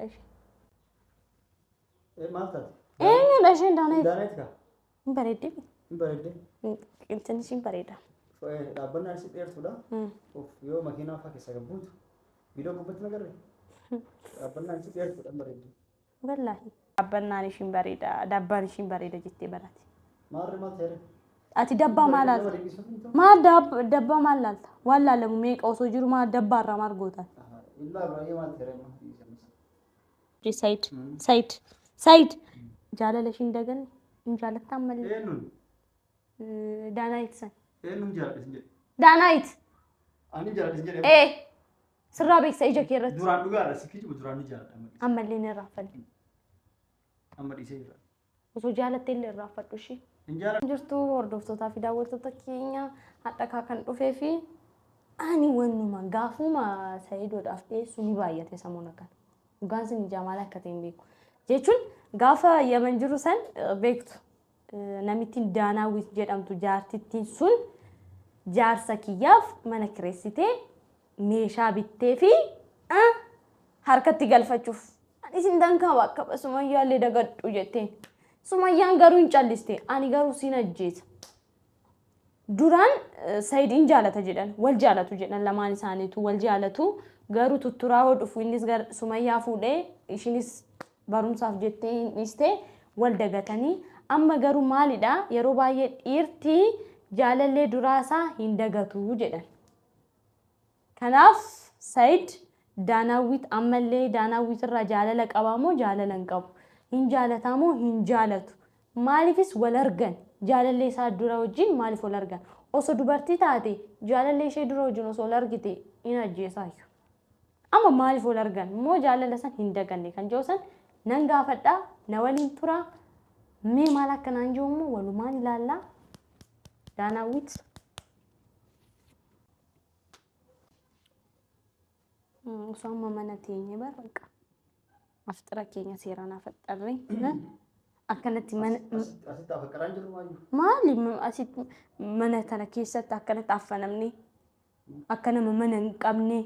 Eenyudha isheen? Maal taate? Eenyudha isheen Daanaayit? Daanaayit kaa? Hin bareeddi. Hin bareedde. Qilxin ishiin bareeda. Dhaabbannaan isii dheertuudha. Of yoo makiinaa fa'aa keessa gabbuutu viidiyoo gubbatti nagarre. Dhaabbannaan isii dheertuudha hin bareeddi. Wallaahi. Dhaabbannaan ishiin bareeda. Dabbaan ishiin bareeda jettee barate. Maarri maal ta'e? Ati dabbaa maal laalta? Maal dabbaa maal laalta? Waan laalamu meeqa osoo jiru maal dabbaa irraa maal gootan? Illaa baay'ee maal ta'e? Said Said Said jaalala ishiin daganne hin jaalattaan malee. Eenyuun? Daanaayit san. Eenyuun jaaladhe sin jedhe? Daanaayit. Ani jaaladhe sin jedhe. Ee sirraa beeksa ija kee irratti. Duraan dhugaadha si kijibu duraan ni jaaladha. Ammallee ni irraanfanne. Amma dhiisee jira. Osoo jaalattee illee irraanfadhu ishii. Hin jaaladhu. Jirtu hordoftootaa fi daawwattoota keenya hadhakaa kan dhufee fi ani wannuma gaafuma Sayidoodhaaf dhiyeessu ni baay'ate samoona kana. Dhugaan sin ijaa maal akka ta'e hin beeku. Jechuun gaafa Yaman jiru san beektu namittiin Daanaawwit jedhamtu jaartittiin sun jaarsa kiyyaaf mana kireessitee meeshaa bittee fi harkatti galfachuuf ani isin dankaa bakka Sumayyaallee dagadhu jetteen. Sumayyaan garuu hin calliste ani garuu sin ajjeesa. Duraan Sayid in jaalata jedhan wal jaalatu jedhan lamaan isaaniitu wal jaalatu garuu tutturaa hoo dhufu innis gar Sumayyaa fuudhee ishinis barumsaaf jettee hin dhiiste wal dagatanii amma garuu maalidha yeroo baay'ee dhiirti jaalallee duraa isaa hin dagatu jedhan. Kanaaf Said Daanaawwit ammallee Daanaawwit irraa jaalala qabaa moo jaalala hin qabu? Hin jaalataa moo hin jaalatu? Maaliifis wal argan? Jaalallee isaa dura wajjin maaliif wal argan? Osoo dubartii taate jaalallee ishee dura wajjin osoo wal argite hin ajjeesaayyu. Amma maaliif wal argan? Moo jaalala san hin daganne kan jedhu san nan gaafadha na waliin tura. Mee maal akka naan jiru immoo walumaan ilaallaa. Daanaawwit Osoo amma mana teenye bar baqa. Afxira keenya seeraan afaxxarre. Akkanatti mana Asitti afaqaraan jiru maayyuu. maali asitti mana tana keessatti akkanatti affanamne akka nama mana hin qabne.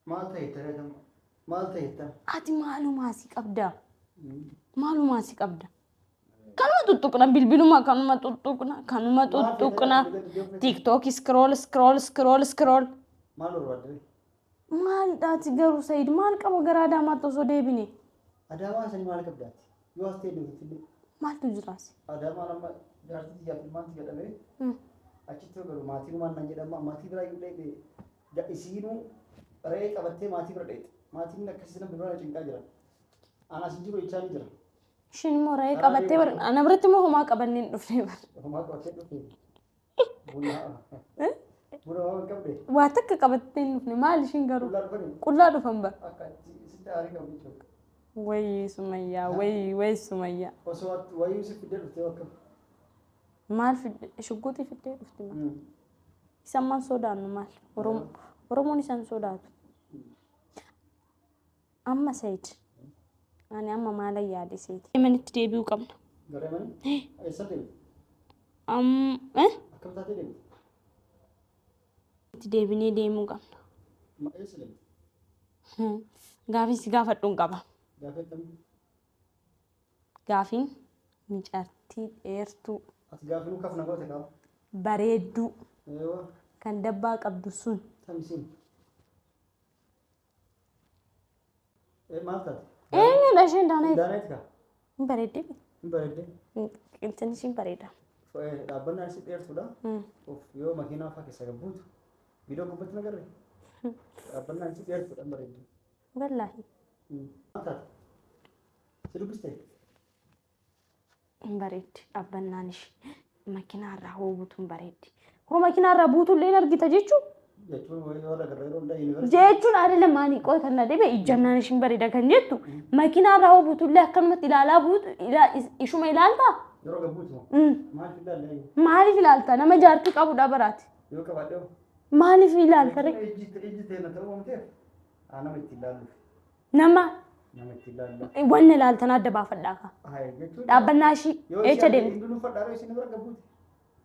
Maal ta'e taree tam maal ta'e tam. Ati maalumaa si qabda? Maalumaa si qabda? Kanuma tuttuqna bilbiluma kanuma tuttuqna kanuma tuttuqna. TikTok scroll scroll scroll scroll. Maal barbaadde? Maalidha ati garuu Sayid maal qaba gara Adaamaatti osoo deebine? Adaamaa sanii maal qabdaati? Yoo as ta'e deemte illee. Maaltu jiraas? Adaamaan amma jaartii tiyyaaf ilmaan tiyya dhabee achitti yoo galu maatii numaan nan jedhama maatii biraa iyyuu dheedhe Isiinuu re'ee qabattee maatii bira dheexe. Maatiin akkasii nama bira cinqaa jira. Anaas hin jiru jechaa ni jira. Ishiin immoo re'ee qabattee bar ana biratti immoo homaa qabannee hin dhufne bar. Homaa qabattee dhufte. Buna buna waan qabde. Waa takka qabattee hin dhufne maal ishiin garuu Qullaa dhufanii qullaa dhufan bar. akka sitti aarii qabdu jechuudha. Wayii Sumayyaa wayii wayii Sumayyaa. Osoo wayii si fiddee dhuftee akkam. Maal fidde shugguuxii fiddee dhufti maal. Isan maal sodaannu maal? Oromoon isan sodaatu. Amma Said ani amma maalan yaade seeti. Yemenitti deebi'uu qabna. Gara Yemeni? Eessa deemte? Am eh? Akkam taatee deemte? Itti deebinee deemuu qabna. Eessa deemte? Gaafii si gaafadhuun qaba. Gaafii akkamii? Gaafiin micartii dheertuu. Ati gaafinuu kaf na goote kaa. Bareedduu. Eewa. Kan dabbaa qabdu sun. Tam isiin. Ee maal taate? Eenyudha isheen Daanaayit? Daanaayit kaa. Hin bareeddi. Hin bareedde. Qilxin ishiin bareeda. Dhaabbannaan isii dheertuudha. Of yoo makiinaa fa'aa keessa gabbuutu. Viidiyoo gubbatti nagarre. Dhaabbannaan isii dheertuudha hin bareeddi. Wallaahi. Maal taate? Si dubbiste? Hin bareeddi dhaabbannaan ishee. Makiinaa irraa hoo buutu hin bareeddi. Hoo makiinaa irraa buutu illee hin argita jechuu? Jechuun wayii yoo agarra yeroo hundaa yuunivarsiitii. Jechuun adala maanii qoy kan na dhibe ijjannaan ishiin bareeda kan jettu makiinaa irraa hoo buutu illee akkanumatti ilaalaa buutu ishuma ilaaltaa? Yeroo gabbuutu moo? Maaliif ilaalle? Maaliif ilaalta? Nama jaartii qabudha baraati. Yoo qabaadhe hoo? Maaliif ilaalta ree? Ijji teena ta'uu waan ta'eef nama ittiin ilaalluuf. Nama Nama ittiin ilaallu. wanna ilaaltan adda baafadhaa kaa. Hayi jechuun. Dhaabbannaa ishii Yoo eecha ishee deemte. hin dunuunfadhaa yeroo isin bira gabbuute.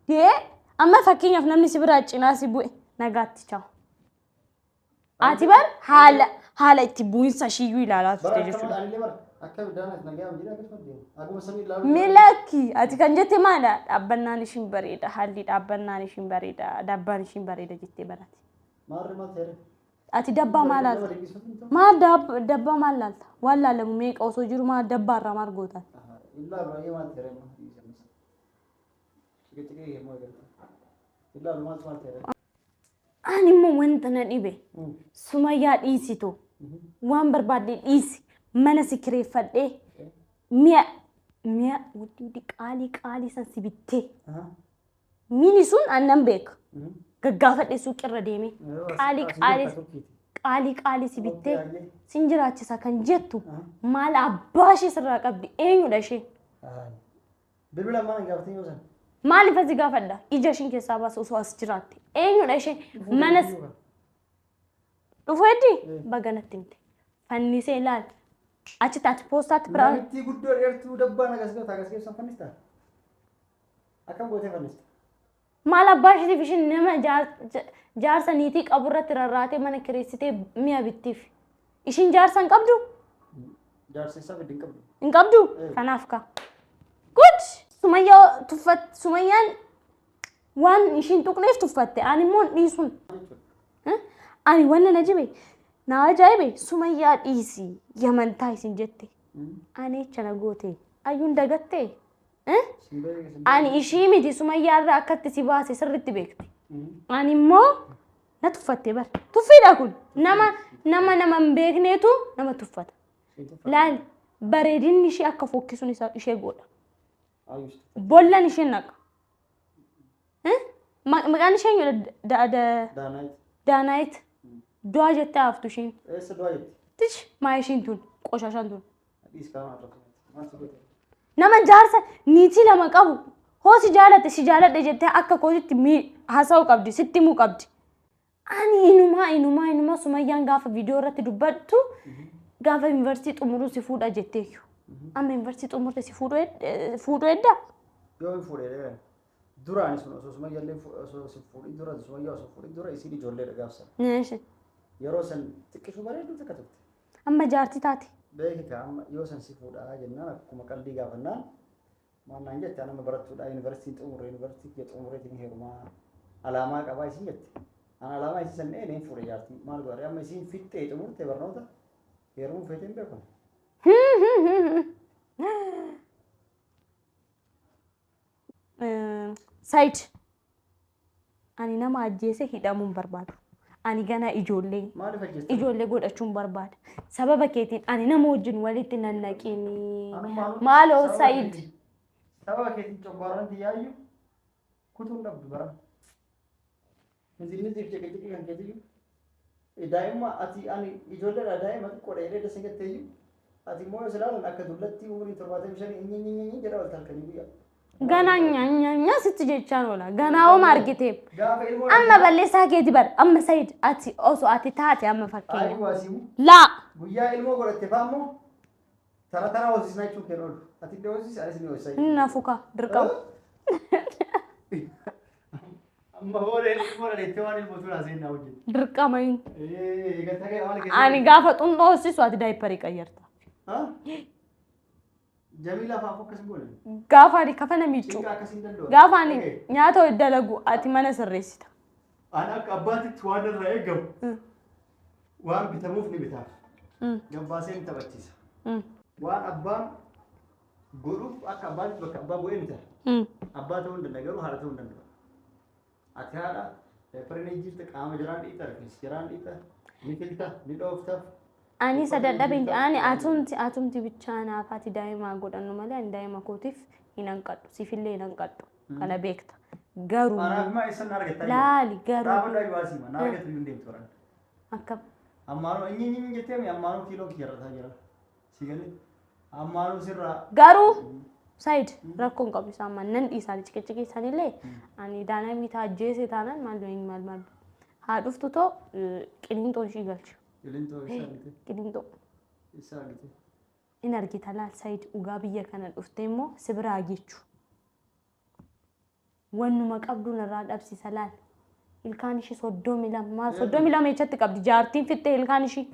Dee amma fakkeenyaaf namni si biraa cinaa si bu'e nagaatti chaaw. Ati bar haala haala itti bu'insa ishiiyyuu ilaalaa Bara turte akkama jechuudha. anillee bara akka daanaaf nagaa jedhee akkasuma deema. Akkuma samii ilaaluu. Milakki ati kan jette maala dhaabbannaan ishiin bareeda haalli dhaabbannaan ishiin bareeda dabbaan ishiin bareeda jettee barate. Maarri maal ta'e? Ati dabbaa maal Nama laalta? dinqisiifatu hin ta'u. Maal dabbaa maal laalta? Waan laalamu meeqa osoo jiru maal dabbaarraa maal gootan? Illaa baay'ee maal ta'e? Ciqiciqee himuu eegalte. Illaa maaltu maal ta'e? Ani immoo wanta na dhibe Sumayyaa dhiisitu waan barbaadde dhiisi mana si kireeffadhee mi'a mi'a wuddii wuddii qaalii qaalii san si bittee mini sun annan beeka gaggaafadhe suuqirra deemee qaalii qaalii qaalii qaalii si bittee sin jiraachisa kan jettu maal abbaa ishee sirraa qabdi eenyudha isheen? Bilbila ammaa hin gaafatin yoo san. Maaliif asi gaafadha? Ija ishiin keessaa baasu osoo as jiraatte. Eenyudha isheen? Mana dhufu heddii baga natti himte. Fannisee ilaal. Achitti ati poostaatti biraa. Namittii guddoo dheertuu dabbaan agas goote agas keessan fannista? Akkam gootee fannista? Maal abbaa isheetiif ishiin nama jaarsa niitii qabu irratti rarraatee mana kireessitee mi'a bittiif. Ishiin jaarsa hin qabdu? Jaarsa isaa fiddi hin qabdu. Hin qabdu? Kanaaf ka. Good! Sumayyaa tuffat Sumayyaan waan ishiin tuqneef tuffatte. Ani immoo hin dhiisuun. Ani wanna na jibe na ajaa'ibe Sumayyaa dhiisi yamantaa isin jette. Ani jecha na goote. Ayyuun dagattee? Ani ishii miti Sumayyaa irraa akkatti si baase sirriitti beekti. Ani immoo na tuffatte bar. Tuffiidha kun. Nama nama nama hin beekneetu nama tuffata. Laal bareedinni ishee akka fokkisuun isa ishee godha. Bollan ishee naqa. Maqaan ishee eenyudha? Daanaayit. Du'aa jettee haftu ishiin. Eessa du'aa jetti? Tish maa ishiin tun qoshashaan tun. Dhiis kaama irratti. Maal si godhe? Nama jaarsa niitii lama qabu hoo si jaalate si jaaladhe jettee akka kootitti haasa'uu qabdi sitti himuu qabdi. Ani inumaa inumaa inumaa Sumayyaan gaafa viidiyoo irratti dubbattu gaafa yuunivarsiitii xumuruu si fuudha jetteeyyu. Amma yuunivarsiitii xumurte si fuudhuu edda? Yoo hin fuudhee dheeran. Duraan sun osoo Sumayyaallee osoo si fuudhin dura Sumayyaa osoo fuudhin dura isiin ijoolleedha gaafsan. Yeroo san xiqqishuu bareedduu takka turte. Amma jaartii taate. Beeki kaa amma yoo san si fuudhaa jennaan akkuma qaldii gaafannaan maal naan jette an amma barattuudha yuunivarsiitiin xumure yuunivarsiitii kiyya xumureetiin heerumaa alaamaa qabaa isiin jette. An alaamaa isii san dhee neen fuudhe jaartii maal godhare amma isiin fixxee xumurte barnoota heerumuu feetee hin beeku. Said ani nama ajjeese hidhamuu hin barbaadu. Ani ganaa ijoollee Maaliif ajjeesta? ijoollee godhachuu hin barbaada. Sababa keetiin ani nama wajjin walitti nan naqini. Anummaanuu Maaloo sababa Said. keetiin- Sababa keetiin coggaarran tiyyaayyu kutuun dhabdu bara. Mizi miziif ciqiciqii kan keetiyyuu. Daa'imma ati ani ijoolleedha daa'ima xiqqoodha jedhee dasa jetteeyyuu. Ati immoo yoo silaalan akka dullattii umriin 75 inyi inyi inyi jedha wal halkanii guyyaa. Ganaa nyaa sitti jechaan oola. Ganaa homa argitee. Gaafa ilmoo Amma balleessaa keeti bar. Amma Said ati osoo ati taate amma fakkeenya. Ayi waasiimu. Laa. Guyyaa ilmoo godhatte fa'aa immoo tara tara hoosisnaa jechuun kee oolu. Ati illee hoosisi anis ni hoosisa. Inni nafuka dirqama. Amma booda ilmoo dhaleettee waan ilmoo turaa seenaa hojjetu. Dirqama inni. Eegatta kee maal keessatti? Ani gaafa xunxoo hoosisu ati daayipparii qayyarta. Jamiilaa fa'aa akkas hin goone. Gaafa ani kafana miiccu. Cinqaa akkas hin danda'u. Gaafa ani nyaata dalagu ati mana sirreessita. Ani akka abbaatitti waan irraa eegamu waan bitamuuf ni bitaaf. Gabbaasee ni taphachiisa. Waan abbaan godhuuf akka abbaatitti bakka abbaa bu'ee ni ta'a. Abbaa ta'uu hin danda'a garuu haadha ta'uu hin danda'u. Ati haadha daayipparii ni jijjiirta qaama jiraan dhiita rifeensa jiraan dhiita ni filta ni dhoofta. Ani isa dadhabe ani atumti atumti bichaa naaf ati daa'imaa godhannu malee ani daa'ima kootiif hin hanqadhu siifillee hin hanqadhu kana beekta. Garuu Anaaf maa eessan na argatta? laali garuu Dhaabadhu ayyuu asii na argatu hin deemtu baraan. akka Ammaanuu inni inni jettee mi ammaanuu kiiloo kiyya irra jira. Si galee ammaanuu sirraa garuu Said rakkoo hin qabu isaan maal nan dhiisaan ciqiciqii isaaniillee ani daanamii ajjeese taanaan maal maal maal haa dhuftu too qilinxoo ishii galcha. Qilintoo isa argite. Qilintoo. Isa argite. In argita laal Said dhugaa biyya kana dhufte immoo si biraa jechu. Wannuma qabdu narraa dhabsiisa laal. Ilkaan ishii 32 32 echatti qabdi jaartiin fixxee ilkaan ishii.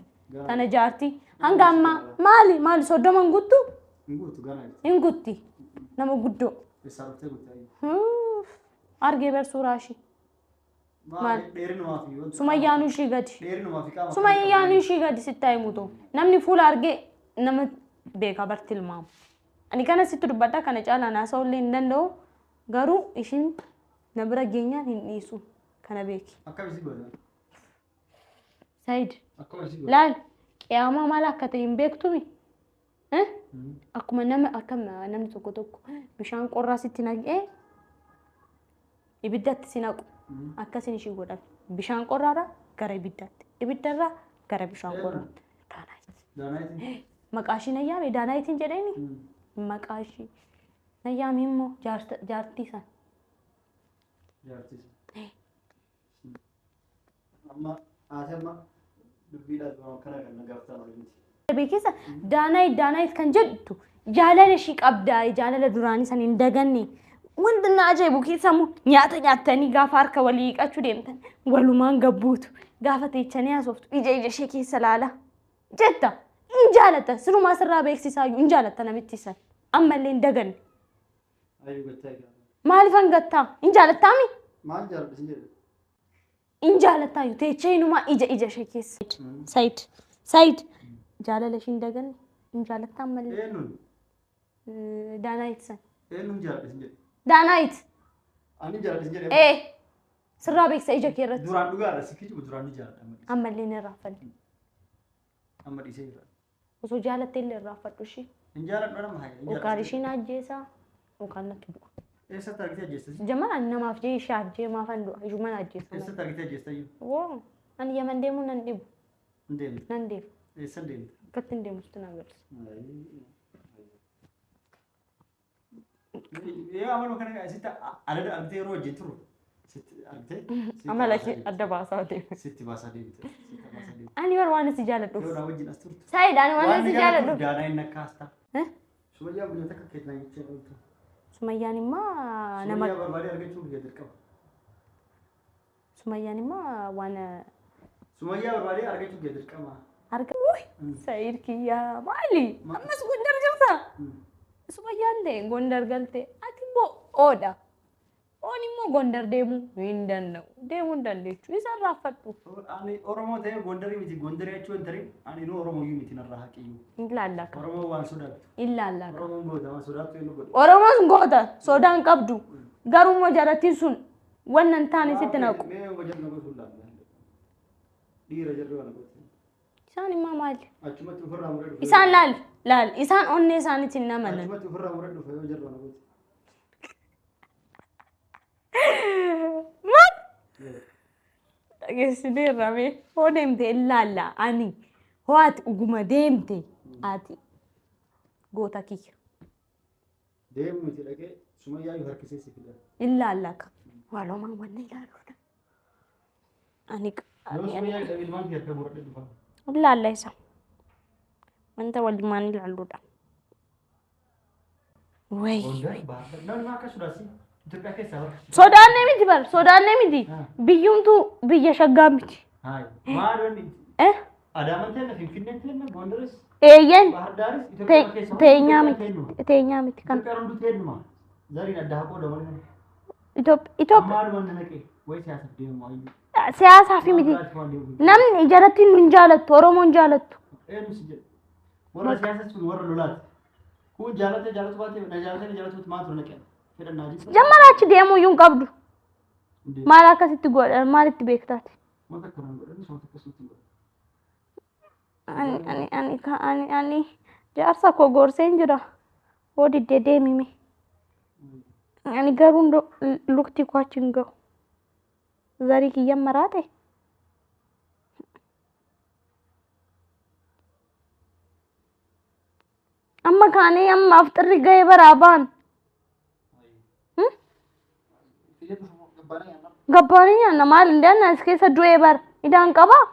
Tana jaartii hanga ammaa maali maali 30 hin guttu? Hin guutu gana. Hin gutti. Nama guddoo. Eessaa dhuftee guutte ayyuu? Huuf. Argee bar suuraa ishii. Maal dheerinumaa fi wanti Sumayyaanuu ishii gadi. Dheerinumaa fi qaama. Sumayyaanuu ishii gadi sitti haa himutu. Namni fuula argee nama beeka bar tilmaamu. Ani kana sitti dubbadha kana caalaa naasa'uu illee hin danda'u. Garuu ishiin na bira geenyaan hin dhiisu. Kana beeki. Akkam isii goota? Said Akkam isii goota? laal qiyaamaa maal akka ta'e hin beektumi? Eh? Akkuma nama akkam namni tokko tokko bishaan qorraa sitti naqee ibiddatti si naqu akkasin ishii godhan bishaan qorraarraa gara ibiddaatti ibiddarraa gara bishaan qorraatti. Daanaayit. Daanaayitiin. Maqaa ishii na yaame Daanaayitiin jedheeni maqaa ishii na yaame immoo jaartii san. Jaartii. Amma haati amma dubbiidhaaf kana kan na gaafatan olii miti. Beekisa Daanaayit Daanaayit kan jedhtu jaalala ishii qabdaa jaalala duraanii san hin daganne. Wanti na ajaa'ibu keessa immoo nyaata nyaattanii gaafa harka walii dhiqachuu deemtan walumaan gabbuutu gaafa teechanii haasoftu ija ija ishee keessa laala jetta hin jaalatta sirumaa sirraa beeksisaayyuu hin jaalatta namitti san ammallee hin daganne. Ayyuu gattaa egaa. Maaliifan gattaa hin jaalattaami? Maal jaaladha sin jedhe? In jaalattaayyuu teechee inumaa ija ija ishee keessa. Said Said jaalala ishee hin daganne hin jaalattaa ammallee. Eenyuun? Daanaayit san. Eenyuun jaaladha sin jedhe? Daanaayit. Ani jaaladha sin jedhe. Ee sirraa beeksisa ija kee irratti. Duraan dhugaadha si kijibu duraan ni jaaladha amma dhiisee. Ammallee ni irraanfanne. Amma dhiisee jira. Osoo jaalattee illee irraanfadhu ishii. Hin jaaladhu nama haa. Yookaan ishiin ajjeesaa yookaan natti du'a. Eessatti argitee ajjeesta? Jamal ani namaaf jee ishee ajjee maafan du'a ishuman ajjeesa malee. Eessatti argitee ajjeesta iyyuu? Woo ani Yaman deemuu nan dhibu Hin deemte. nan deema. Eessa deemte? Akkatti hin deemu sitti na agarsiisa. Yoo amaluma kana sitti adada argitee yeroo wajjin turru sitti argitee. Amala kee adda baasaa deema. Sitti baasaa deemte. Sitti baasaa deemte. Ani bar waan si jaaladhuuf. Yoo na wajjin as turtu. Saayid ani waan si jaaladhuuf. Daanaa inni akka haastaa. Eh? Sumayyaa guyyaa takka keetti na jechee ooltu. Sumayyaan immoo nama Sumayyaa barbaadee argachuun guyyaa dirqama. Sumayyaan immoo waan Sumayyaa barbaadee argachuun guyyaa dirqama. arga. Wuy Saayid kiyyaa maali? Ammas Gondar jirta? Sumayyaan ta'e Gondar galte ati immoo oodha. Oon immoo Gondar deemuu hin danda'u. Deemuu hin dandeechu. Isa irraanfadhu. Ani Oromoo ta'ee Gondarii miti Gondarii achuu hin tarin ani inuu Oromoo iyyuu miti narraa haqiyyuu. Hin laallaka. Oromoo waan sodaattu. Hin laallaka. Oromoon goota waan sodaattu inni godhu. Oromoon goota sodaa hin qabdu. Garuu immoo jarattiin sun wanna hin taane sitti naqu. Mee hojii na gochuun laalla. Dhiira jarri waan goote. Isaan immoo maali? Achumatti ofirraa muree dhufe. Isaan laal laal isaan onnee isaaniitiin hin amanan. Achumatti ofirraa muree dhufe yoo jarri waan goote. Maal? Dhageessineerra mee hoo deemte ilaalla ani hoo ati dhuguma deemte ati goota kiyya Deemu miti dhaqee sumayyaa yoo harkisee si fida. ilaalla ka walumaan wanna ilaaluudha. Ani Yoo sumayyaa dhabe ilmaan kee harka muradhee dhufa. ilaalla isa wanta walumaan ilaalluudha. Wayi. Gondar Baahir Dar namni akka sodaasi Itoophiyaa keessaa bara. Sodaannee miti bar sodaannee miti biyyumtuu biyya shaggaa miti. Hayi maal wanni Eh? Adaamaan teenna Finfinneen teenna Gondaris Eeyyen Baahir Daaris Itoophiyaa keessaa teenyaa miti teenyaa miti kan Itoophiyaan hunduu teennuma zariin adda haa qoodamu malee. Itoophiyaa Maal wanni naqee wayi siyaasaaf deemu waayee. siyaasaa fi miti namni jaratti nun jaalattu Oromoon jaalattu. Eenyu si jedhe warra siyaasa sun warra lolaati. Kun jaalate jaalatu baate na jaalate na jaalatu maaltu naqee fedhan naa jibba. Jammala achi deemuu iyyuu hin qabdu. Maal akkasitti godhan maalitti beektaati? Wanta akkanaan godhan wanta akkasutti godhan. Ani ani ani ka ani ani jaarsa koo gorseen jira. Hoo diddee deemime. Ani garuu lukti koo achi hin gahu. Zarii kiyyan maraate. Amma kaanee amma afxirri ga'ee baraa ba'an. Gabbaanii nyaanna maal hin daanna as keessa du'ee bara. Idaan qabaa?